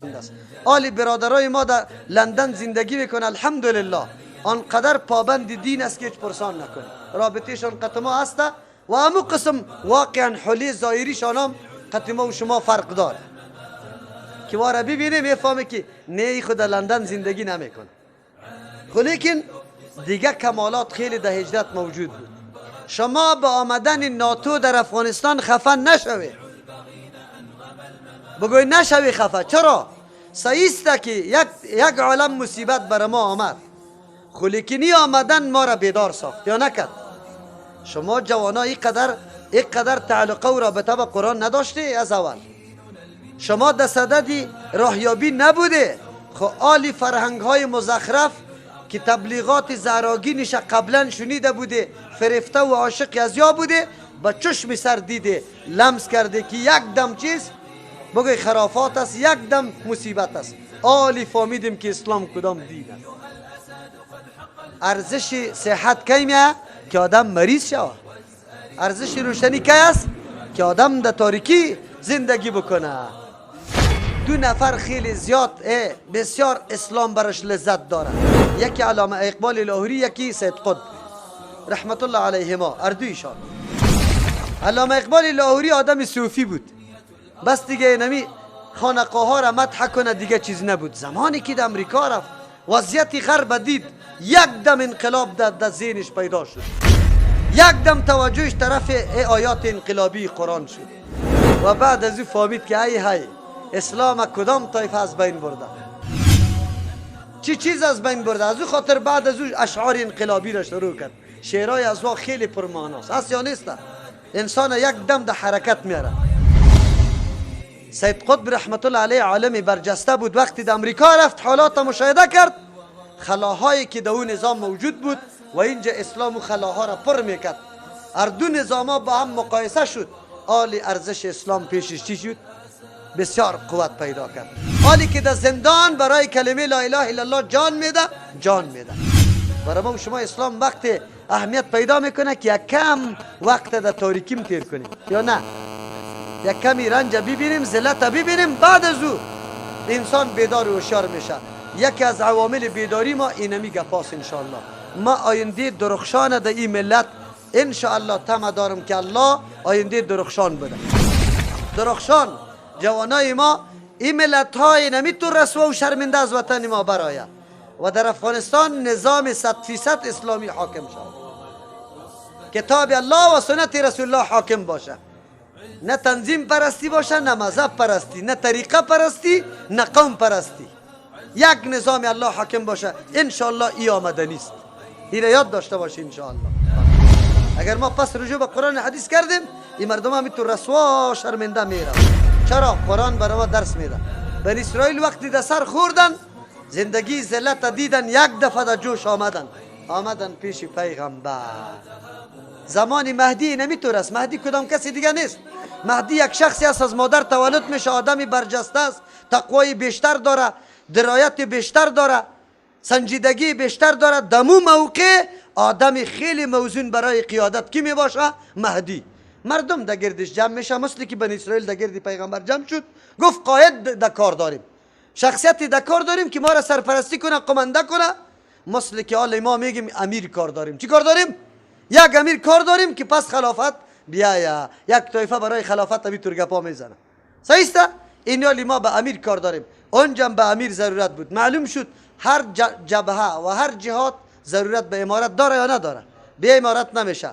است. آلی برادرای ما در لندن زندگی میکنه، الحمدلله آنقدر پابند دین است که هیچ پرسان نکنه، رابطهشان قط ما هست و همو قسم واقعا حلی ظاهریشان هم قط ما و شما فرق داره که واره ببینه میفهمه که نه خود در لندن زندگی نمیکنه. لیکن دیگه کمالات خیلی در هجرت موجود بود. شما به آمدن ناتو در افغانستان خفه نشوی، بگوی نشوی خفه. چرا؟ صحیح است که یک عالم مصیبت بر ما آمد، خلیکنی آمدن ما را بیدار ساخت یا نکرد؟ شما جوانا اینقدر تعلقه و رابطه با قرآن نداشته از اول، شما در صدد راهیابی نبوده. خو آلی فرهنگ های مزخرف که تبلیغات زهراگینش قبلا شنیده بوده، فرفته و عاشق از یا بوده، با چشم سر دیده، لمس کرده که یک دم چیز بگوی خرافات است، یک دم مصیبت است. آلی فهمیدیم که اسلام کدام دین است. ارزش صحت کی میه؟ که آدم مریض شود. ارزش روشنی کی است؟ که آدم در تاریکی زندگی بکنه. دو نفر خیلی زیاد بسیار اسلام برش لذت داره، یکی علامه اقبال لاهوری، یکی سید قطب رحمت الله علیهما، اردویشان. علامه اقبال لاهوری آدم صوفی بود، بس دیگه نمی خانقاه ها را مدح کنه، دیگه چیز نبود. زمانی که در امریکا رفت وضعیت غرب دید، یک دم انقلاب در ذهنش پیدا شد، یک دم توجهش طرف آیات انقلابی قرآن شد و بعد از او فهمید که ای های اسلام کدام طایفه از بین برده، چی چیز از بین برده. از او خاطر بعد از او اشعار انقلابی را شروع کرد. شعرهای از او خیلی پرمعناست، هست یا نیست؟ انسان یک دم در حرکت میاره. سید قطب رحمت الله علیه عالم برجسته بود، وقتی در امریکا رفت حالات مشاهده کرد، خلاهایی که در اون نظام موجود بود و اینجا اسلام و خلاها را پر میکرد، هر دو نظام با هم مقایسه شد. آلی ارزش اسلام پیشش چی شد؟ بسیار قوت پیدا کرد. حالی که در زندان برای کلمه لا اله الا الله جان میده، جان میده. برای ما شما اسلام وقت اهمیت پیدا میکنه که یک کم وقت در تاریکیم تیر کنیم یا نه، یک کمی رنج ببینیم، ذلت ببینیم، بعد از او انسان بیدار و هوشیار میشه. یکی از عوامل بیداری ما اینمی گپاس انشاءالله. ما آینده درخشان در این ملت انشاءالله طمع دارم که الله آینده درخشان بده. درخشان جوانای ما، این ملت های نمیتون رسوا و شرمنده از وطن ما برایه و در افغانستان نظام 100% اسلامی حاکم شود، کتاب الله و سنت رسول الله حاکم باشه، نه تنظیم پرستی باشه، نه مذهب پرستی، نه طریقه پرستی، نه قوم پرستی، یک نظام الله حاکم باشه انشاءالله. ای آمده نیست، این یاد داشته باشه انشاءالله. اگر ما پس رجوع به قرآن حدیث کردیم، این مردم هم تو رسوا شرمنده میرن. چرا؟ قرآن برای ما درس میده. بنی اسرائیل وقتی در سر خوردن، زندگی ذلت دیدن، یک دفعه در جوش آمدن، آمدن پیش پیغمبر. زمان مهدی نمیتور است. مهدی کدام کسی دیگه نیست، مهدی یک شخصی است از مادر تولد میشه، آدمی برجسته است، تقوای بیشتر داره، درایت بیشتر داره، سنجیدگی بیشتر داره. دمو موقع آدم خیلی موزون برای قیادت کی می باشه؟ مهدی. مردم در گردش جمع میشه، مثل که بنی اسرائیل در گرد پیغمبر جمع شد، گفت قاید در کار داریم، شخصیتی در کار داریم که ما را سرپرستی کنه، قمنده کنه. مثل که حال ما میگیم امیر کار داریم. چی کار داریم؟ یک امیر کار داریم که پس خلافت بیایا. یک طایفه برای خلافت ابی ترگپا میزنه. صحیح است؟ این حال ما به امیر کار داریم، اونجا به امیر ضرورت بود. معلوم شد هر جبهه و هر جهاد ضرورت به امارت داره یا نداره؟ به امارت نمیشه.